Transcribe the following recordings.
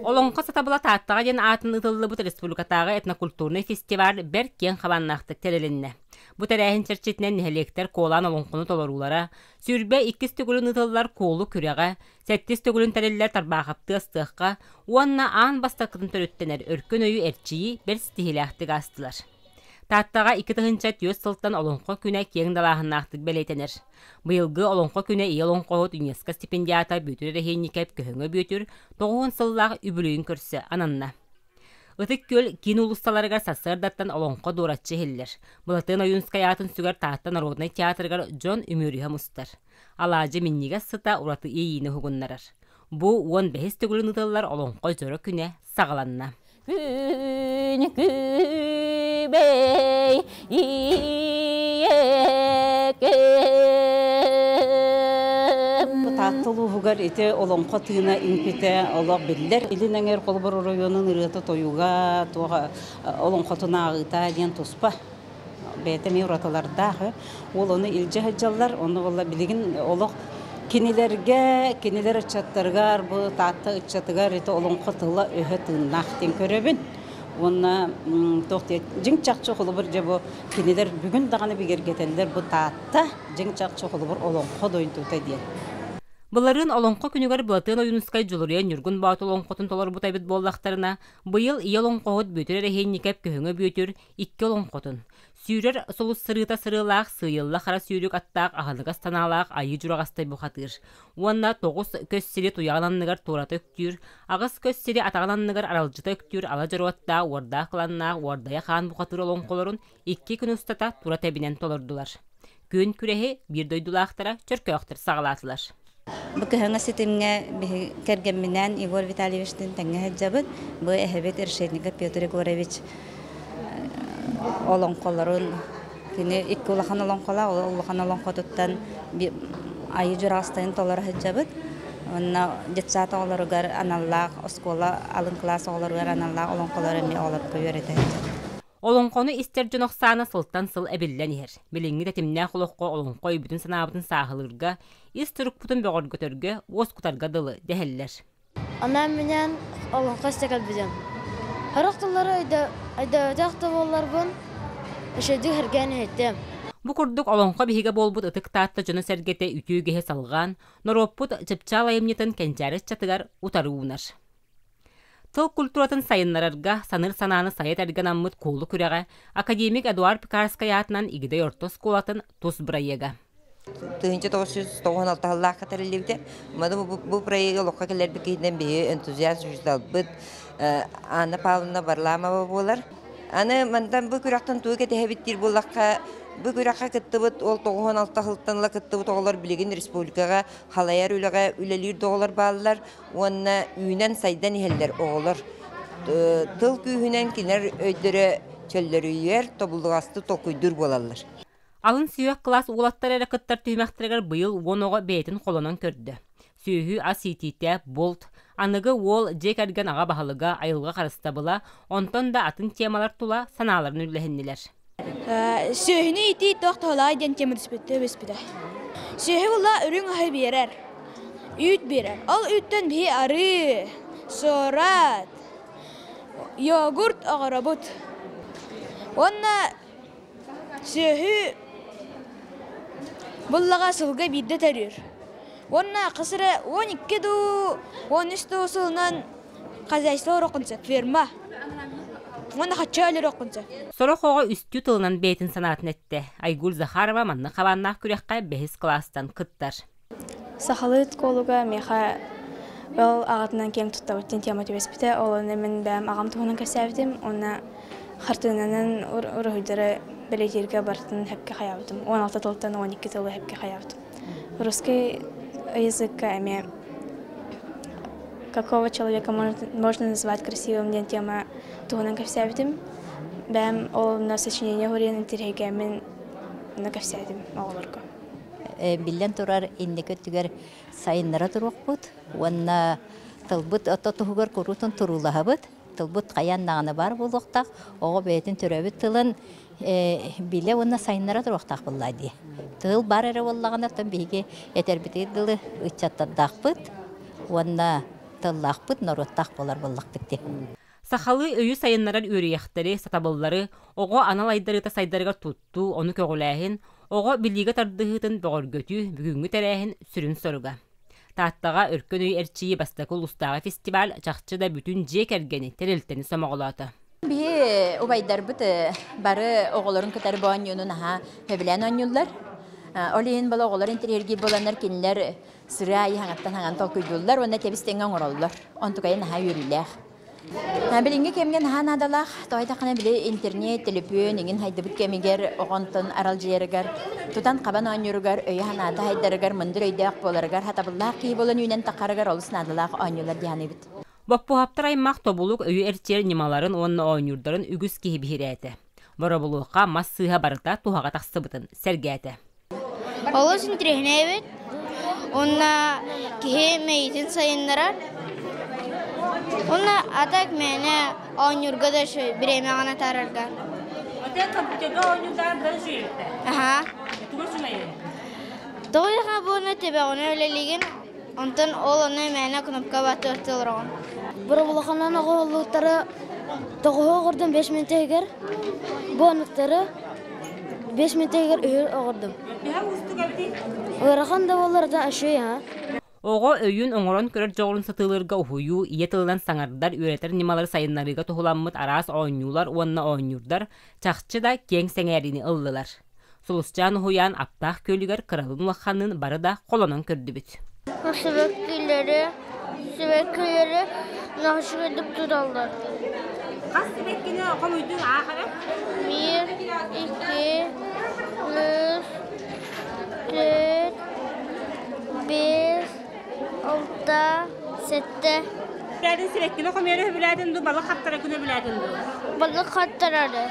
Олоҥхо сатабыла Тааттаҕа диэн аатын ыытыллыбыт республикатааҕы этнокультурнай фестиваль бэрт киэҥ хабааннаахтык тэрилиннэ. Бу тэрээһин чэрчитинэн нэһилиэктэр куолаан олоҥхону толоруулара, 22 төгүлүн ыытыллар Куолу күрэҕэ, сэттис төгүлүн тэриллэр Тарбаахаптыы астыахха уонна аан бастакытын төрүттэнэр Өркөн өйү эрчийии бэрт ситиһиилээхтик аастылар. Тааттаҕа 2004 сылтан Олоҥхо күнэ киэҥ далааһыннаахтык бэлиэтэнэр. Быйылгы Олоҥхо күнэ ийэ олоҥхоһут ЮНЕСКО стипендиата Бүөтүр Эрэһиэнньикэп Көһөҥө Бүөтүр 90 сыллаах үбүлүөйүн көрсө ананна. Ытык Күөл киин уулуссаларыгар сарсыардаттан олоҥхо дуораччы иһиллэр. Былатыан Ойуунскай аатын сүгэр Таатта народнай театрыгар дьон үмүөрүһэ мустар. Алаадьы минньигэс сыта ураты иэйиини уһугуннарар. Бу 15-ис төгүлүн ыытыллар олоҥхо дьоро күнэ саҕаланна. Күн күбэй ийэкэм. Таатта улууһугар ити олоҥхо тыына иҥпитэ олох биллэр. Илин эҥэр холобур оройуонун ырыата-тойуга, туох олоҥхотун ааҕыыта диэн туспа бэйэтэ эмиэ уратылардаах. Ол ону илдьэ сылдьаллар. Ону буолла билигин олох кинилэргэ, кинилэр ыччаттарыгар, бу Таатта ыччатыгар ити олоҥхо тыла-өһө тыыннаах диэн көрөбүн. Уонна туох диэ дьиҥ чахчы холобур дьэ бу кинилэр бүгүн даҕаны бигэргэтэллэр бу Таатта дьиҥ чахчы холобур олоҥхо дойдута диэн. Былырыын Олоҥхо күнүгэр Былатыан Ойуунускай Дьулуруйан Ньургун Боотур олоҥхотун толорбута эбит буоллахтарына, быйыл ийэ олоҥхоһут Бүөтүр Эрэһиэнньикэп Көһөҥө Бүөтүр икки олоҥхотун, Сүүрэр сулус сырыыта сырыылаах сыыйылла хара сүүрүк аттаах аһыныгас санаалаах айыы дьураҕастай бухатыыр уонна 9 көс сири туйаҕын анныгар туората үктүүр, 8 көс сири атаҕын анныгар аралдьыта үктүүр ала дьоруоттаах уордаах кыланнаах уордайа хаан бухатыыр олоҥхолорун 2 күн устата тура тэбинэн толордулар. Күөн күрэһи биир дойдулаахтара Чөркөөхтөр саҕалаатылар. Бу кыһыҥҥы ситимҥэ биһиги кэргэмминээн Егор Витальевичтыын тэҥҥэ сылдьабыт. Бу эһэбит Решетников Петр Егорович олоҥхолорун кини икки улахан олоҥхолоох, ол улахан олоҥхотуттан Айыы Дьураҕастайын толоро сылдьабыт. Уонна детсад оҕолоругар аналлаах оскуола алын кылаас оҕолоругар аналлаах олоҥхолору эмиэ оҕолорго үөрэтэ сылдьабыт. Олоҥхону истэр дьон ахсаана сылтан сыл эбиллэн иһэр. Билиҥҥи тэтимнээх олоххо олоҥхо өйбүтүн-санаабытын сааһылыырга, ис турукпутун бөҕөргөтөргө, уоскутарга дылы дэһэллэр. Анаан минээн олоҥхо истэ кэлбитим. Сорох тыллары өйдөөбөтөх да буолларбын, үчүгэйдик сэргээн иһиттим. Бу курдук олоҥхо биһигэ буолбут ытык Таатта дьоно-сэргэтэ үтүө үгэһи салҕаан, норуоппут чыпчаал айымньытын кэнчээри ыччатыгар утары уунар. Тыл культуратын сайыннарарга саныыр санааны сайа этэргэ анаммыт Куолу күрэҕэ академик Эдуард Пекарскай аатынан Игидэй орто оскуолатын тус бырайыага. 1996 сыллаахха тэриллибитэ. Маны бу проегы олоххо киллэрбит киһинэн биһи энтузиаст учууталбыт Анна Павловна Варламова буолар. Аны мантан бу күрэхтэн тугу кэтэһэбит диир буоллахха, бу күрэххэ кыттыбыт ол 96 сылтан ыла кыттыбыт оҕолор билигин республикаҕа халайар үлэҕэ үлэлиир да оҕолор бааллар. Уонна үүнэн-сайдан иһэллэр оҕолор. Тыл күүһүнэн кинилэр өйдөрө чөллөрүйэр, тобуллугастык толкуйдуур буолаллар. Алын сүһүөх кылаас уолаттара эрэ кыттар түһүмэхтэригэр быйыл 10 оҕо бэйэтин холонон көрдө. Сүөһү ас иитиитэ, булт, аныгы уол, дьиэ кэргэн аҕа баһылыга, айылҕа харыстабыла, онтон да атын темалар тула санааларын үллэһиннилэр. Сүөһүнү иитии туох туһалаай диэн тема түспүтэ. Сүөһү була үрүҥ аһы биэрэр, үүт биэрэр. Ол үүттэн биһи арыы, суорат, йогурт оҥоробут. Уонна сүөһү буллаҕа сылга биирдэ төрүүр. Уонна хас эрэ 12 дуу, 13 дуу сылынан хозяйство оруоххун сөп, ферма. Уонна хаччы өлөрүөххүн сөп. Сорох оҕо үстүү тылынан бэйэтин санаатын эттэ. Айгуль Захарова маннык хабааннаах күрэххэ бэһис кылаастан кыттар. Сахалыы школуга миэхэ ол аҕатынан киэҥ туттабыт диэн тема түбэспитэ. Ол онно мин бэйэм аҕам туһунан кэпсээбитим уонна хартыынанан уруһуйдары бэлиэтииргэ барытын сөпкө хайаабытым. 16 тылтан 12 тылы сөпкө хайаабытым. Русский языкка эмиэ какого человека можно назвать красивым диэн тема туһунан кэпсээбитим. Бэйэм ол онно сочинение суруйан интириэһиргээммин онно кэпсээтим оҕолорго. Биллэн турар, инники өттүгэр сайыннара туруохпут уонна тылбыт ото туһугар куруутун туруулаһабыт. Тылбыт хайаан даҕаны баар буолуохтаах. Оҕо бэйэтин төрөөбүт тылын билэ уонна сайыннара туруохтаах буоллаа дии. Тыл бар эрэ буоллаҕына, оттон биһиги этэрбитигэр дылы ыччаттардаахпыт уонна тыллаахпыт, норуоттаах буолар буоллахпыт дии. Сахалыы өйү сайыннарар үөрүйэхтэри, сатабыллары оҕо анал айдарыыта сайдарыгар туттуу, ону көҕүлээһин, оҕо билиигэ тардыһыытын бөҕөргөтүү бүгүҥҥү тэрээһин сүрүн соруга. Тааттаҕа Өркөн өй эрчийии бастакы улуустааҕы фестиваль чахчы да бүтүн дьиэ кэргэни, тэрилтэни сомоҕолоото. Биһи убайдарбыт бары оҕолорун кытары бу оонньууну наһаа сөбүлээн оонньууллар. Ол иһин була оҕолор интэриэһиргиир буоланнар кинилэр сырыы аайы хаҥаттан хаҥан толкуйдууллар уонна тэбис тэҥҥэ оҥороллор. Онтукайа наһаа үөрүүлээх. Билиҥҥи кэмҥэ наһаа наадалаах. Тоҕо диэтэххинэ били интернет, төлөпүөн иҥин хайдыбыт кэмигэр оҕонтон аралдьыйарыгар, тутан-хабан оонньууругар, өйө-санаата хайдарыгар, мындыр өйдөөх буоларыгар, сатабыллаах киһи буолан үүнэн таххарыгар олус наадалаах оонньуулар дии саныыбыт. Боппуһаптар аймах тобулук өйү эрчийэр ньымаларын уонна оонньуурдарын үгүс киһи биһирээтэ. Боробулуоха мас сыыһа барыта туһаҕа тахсыбытын сэргээтэ. Олус интэриэһинэй эбит уонна киһи мэйиитин сайыннарар. Уонна а так мээнэ оонньуурга да үчүгэй бириэмэҕин атаарарга. Компьютерга оонньуурдаан да үчүгэй Аһаа. Тугу үчүгэйий? Тоҕо диэххэ буолна төбөҕүнэ үлэлиигин Онтон ол ону мээнэ кнопка баттыахтыы олороҕун. Боробулаханан оҕолуктары тоҕуһу оҕордум 5 мүнүүтэ бу оннуктары 5 мүнүүтэ үһү оҕордум. Ыарахан да буоллар да үчүгэй аһа. Оҕо өйүн оҥорон көрөр дьоҕурун сатыылыырга уһуйуу, ийэ тылынан саҥардар, үөрэтэр ньымалары сайыннарыыга туһуламмыт араас оонньуулар уонна оонньуурдар чахчы да киэҥ сэҥээриини ыллылар. Сулусчаан уһуйаан аптаах күөлүгэр кыралыын улаханныын бары да холонон көрдүбүт. Сибэккилэри, сибэккилэри наһаа туталлар. Хас сибэккини хомуйдуҥ аахара? Биир, икки, үс, түөрт, биэс, алта, сэттэ. Билээтин сибэккини хомуйары сөбүлээтин дуу, балык хаптара күнү билээтин дуу? Балык хаптарары.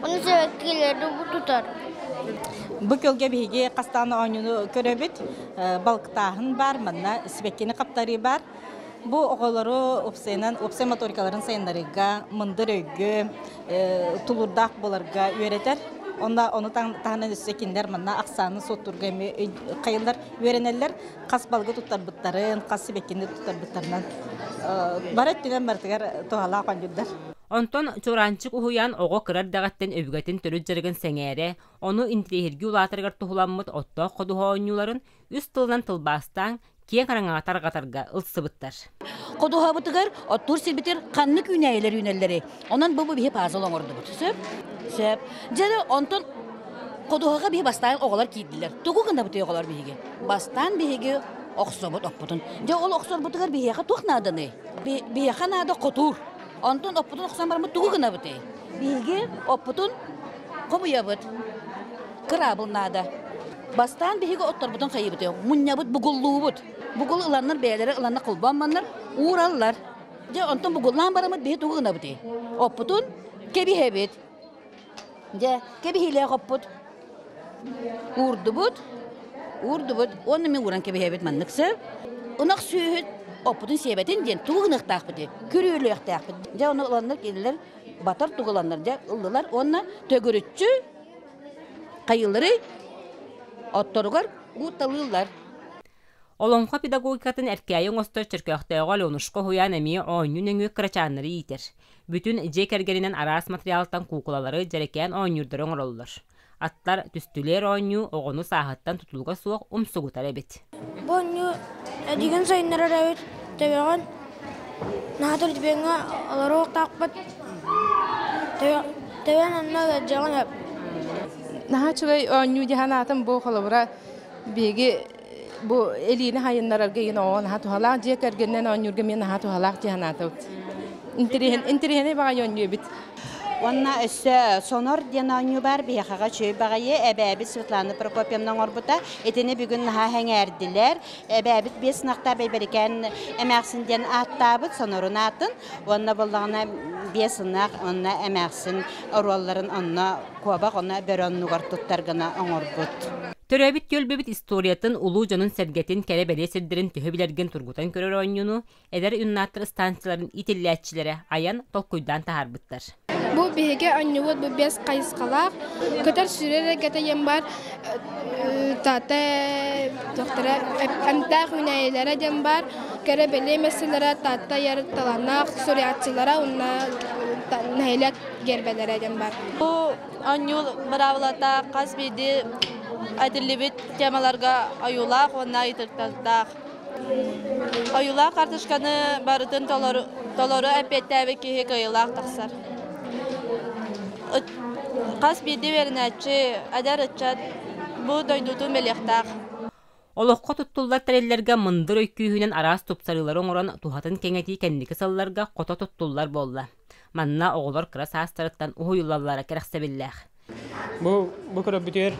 Ону сибэккилэри тутар. Бу көлгө биһиги хастаан оонньууну көрөбүт. Балыктааһын бар, манна сибэккини хаптарыы бар. Бу оҕолору уопсайынан уопсай моторикаларын сайыннарыыга, мындыр өйгө, тулуурдаах буоларга үөрэтэр. Онно ону таһынан өссө кинилэр манна ахсааны суоттуурга эмиэ хайыллар үөрэнэллэр. Хас балыгы туттарбыттарын, хас сибэккини туттарбыттарынан бары өттүнэн барытыгар туһалаах оонньуурдар. Онтон Чуораанчык уһуйаан оҕо кыра эрдэҕиттэн өбүгэтин төрүт дьарыгын сэҥээрэ, ону интэриэһиргии улаатарыгар туһуламмыт оттоох ходуһа оонньууларын үс тылынан тылбаастаан киэҥ араҥаҕа тарҕатарга ылсыбыттар. Ходуһабытыгар оттуур сирбитигэр ханнык үүнээйилэр үүнэллэрий? Онон бу биһи пазл оҥордубут. Сөп? Сөп. Дьэ онтон ходуһаҕа биһи бастаан оҕолор киирдилэр. Тугу гынабытый оҕолор биһиги? Бастаан биһиги охсобут оппутун. Дьэ ол охсорбутугар биһиэхэ туох нааданый? Биһиэхэ наада хотуур. Онтон оппутун охсон бараммыт тугу гынабытый? Биһиги оппутун хомуйабыт. Кыраабыл наада. Бастаан биһиги отторбутун хайыбыт, мунньабыт, бугуллуубут. Бугул ыланнар бэйэлэрэ ыланна холбоомманнар уураллар. Дьэ онтон бугуллаан бараммыт биһи тугу гынабытый? Оппутун кэбиһэбит. Дьэ кэбиһиилээх оппут. Уурдубут, уурдубут. Уонна мин ууран кэбиһэбит маннык сөп. Ынах сүөһүт оппутун сиэбэтин диэн тугу гыныахтаахпытый? Күрүөлүөхтээхпит. Дьэ ону ыланнар кинилэр батар тугуланнар дьэ ыллылар уонна төгүрүччү хайыылары отторугар ууталыыллар. Олоҥхо педагогикатын эркээйи оҥостор Чөркөөхтөөҕү Аленушка уһуйаан эмиэ оонньуу нөҥүө кырачааннары иитэр. Бүтүн дьиэ кэргэнинэн араас материалтан куукулалары, дьэрэкээн оонньуурдары оҥороллор. Аттар түстүлэр оонньуу оҕону сааһыттан тутулуга суох умсугутар эбит. Бу оонньуу эдигин сайыннарар эбит төбөҕүн наһаа түрдүбүөҥҥэ олоруохтаахпыт төбөн онно ыалдьыаҕын сөп. Наһаа үчүгэй оонньуу дии санаатым бу холобура биһиги бу элиини хайыннарарга игин оҕо наһаа туһалаах дьиэ кэргэнинэн оонньуурга эмиэ наһаа туһалаах дии санаатыбыт. Интэриэһинэй баҕайы оонньуу эбит. Уонна өссө Сонор диэн оонньуу баар биһиэхэҕэ үчүгэй баҕайы эбээбит Светлана Прокопьевна оҥорбута. Итини бүгүн наһаа сэҥээрдилэр. Эбээбит биэс ынахтаах Бэйбэрикээн эмээхсин диэн ааттаабыт Сонорун аатын. Уонна буоллаҕына биэс ынах уонна эмээхсин оруолларын онно куобах уонна бөрө оннугар туттар гына оҥорбут. Төрөөбүт түөлбэбит историятын, улуу дьонун-сэргэтин, кэрэ-бэлиэ сирдэрин төһө билэргин тургутан көрөр оонньууну эдэр юннаттар станцияларын иитиллээччилэрэ айан, толкуйдаан таһаарбыттар. Бу биһиги оонньуубут бу бэс хайысхалаах. Көтөр сүүрэр эргэтэ диэн бар, тата туохтара эмтээх үүнээйилэрэ диэн бар, кэрэ бэлиэ миэстэлэрэ Таатта айар талааннаах суруйааччылара уонна нэһилиэк гербэлэрэ диэн бар. Бу оонньуу быраабылата хас биирдии этиллибит темаларга ойуулаах уонна ыйытыктардаах. Ойуулаах карточканы барытын толору, толору эппиэттээбит киһи кыайыылаах тахсар. Хас биирдии үөрэнээччи, эдэр ыччат бу дойдутун билиэхтээх. Олоххо туттуллар тэриллэргэ мындыр өй күүһүнэн араас тупсарыылары оҥорон туһатын кэҥэтии кэнники сылларга хото туттуллар буолла. Манна оҕолор кыра саастарыттан уһуйуллаллара кэрэхсэбиллээх. Бу бу көрөрбүтүгэр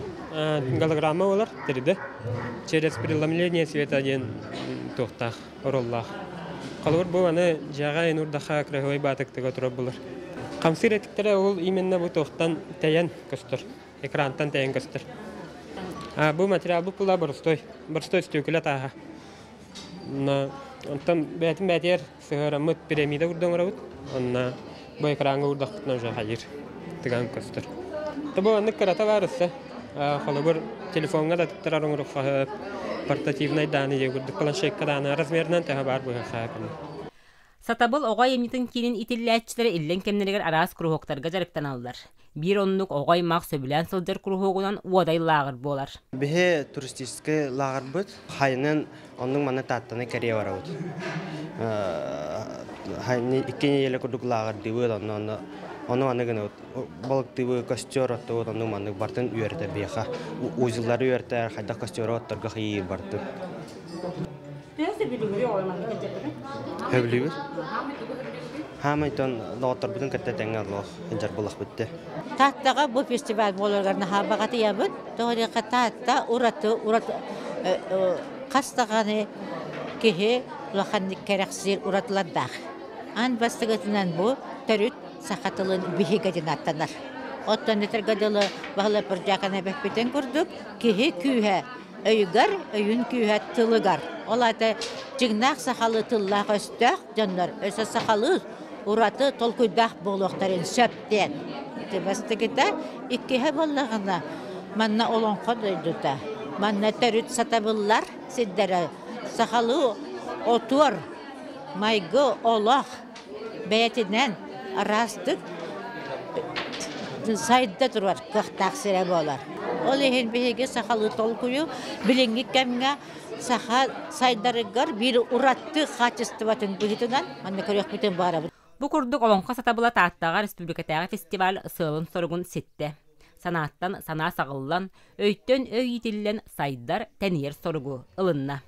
голограмма буолар 3D. Через преломление света диэн туохтаах, ороллоох. Холобур бу аны дьиэҕэ инурдаха красивай баатыктыга турар булар. Хамсыыр этиктэрэ ол именно бу туохтан тэйэн көстөр. Экрантан тэйэн көстөр. Бу материал бу пула боростой. Боростой стекля тааһа. Онтон бэйэтин бэйэтигэр сыһыараммыт пирамида курдук оҥоробут. Онно бу экраҥҥа уурдахпытына уже хайыыр тыган көстөр. Бу маннык кырата баар өссө. Холобур, телефоҥҥа да туттарар оҥоруохха портативнай дааны дии курдук планшекка дааны размерынан төһө баар быһыахха Сатабыл оҕо айымньытын киинин итиллээччилэрэ иллэҥ кэмнэригэр араас куруһуоктарга дьарыктаналлар. Биир оннук оҕо аймах сөбүлээн сылдьар куруһуогунан Уодай лааҕыр буолар. Биһи туристическай лааҕырбыт хайынан оннук манна Тааттаны кэрийэ барабыт. Икки неделя курдук лааҕырдыыбыт, онно онно ону маннык гынабыт. Балыктыыбыт, костер оттубут, оннук маннык бартын үөрэтэр биһиэхэ. Узеллары үөрэтэр, хайдах костеру отторго хайыы бартын. Сөбүлүүбүт. Хаамай тон доҕотторбутун кытта тэҥҥэ олох сылдьар буоллахпыт дии. Тааттаҕа бу фестиваль буоларыгар наһаа баҕатыйабыт. Тоҕо диэххэ Таатта ураты ураты хас даҕаны киһи улаханнык кэрэхсиир уратылардаах. Аан бастакытынан бу төрүт саха тылын биһигэ диэн ааттанар. Оттон этэргэ дылы Баһылай Пырдьаакан эбэппитин курдук киһи күүһэ өйүгэр, өйүн күүһэ тылыгар. Ол аата дьиҥнээх сахалыы тыллаах өстөөх дьоннор өссө сахалыы ураты толкуйдаах буолуохтарын сөп диэн. Ити бастакыта, иккиһэ буоллаҕына, манна олоҥхо дойдута, манна төрүт сатабыллар сирдэрэ, сахалыы отуор, майгы, олох бэйэтинэн араастык сайда турар кыахтаах сирэ буолар. Ол иһин биһиги сахалыы толкуйу билиҥҥи кэмҥэ саха сайдарыгар биир ураты хаачыстыбатын быһыытынан манна көрүөхпүтүн баарабыт. Бу курдук Олоҥхо сатабыла Тааттаҕа республикатааҕы фестиваль сыалын-соругун ситтэ. Санааттан санаа саҕыллан, өйтөн өй иитиллэн сайдар, тэнийэр соругу ылынна.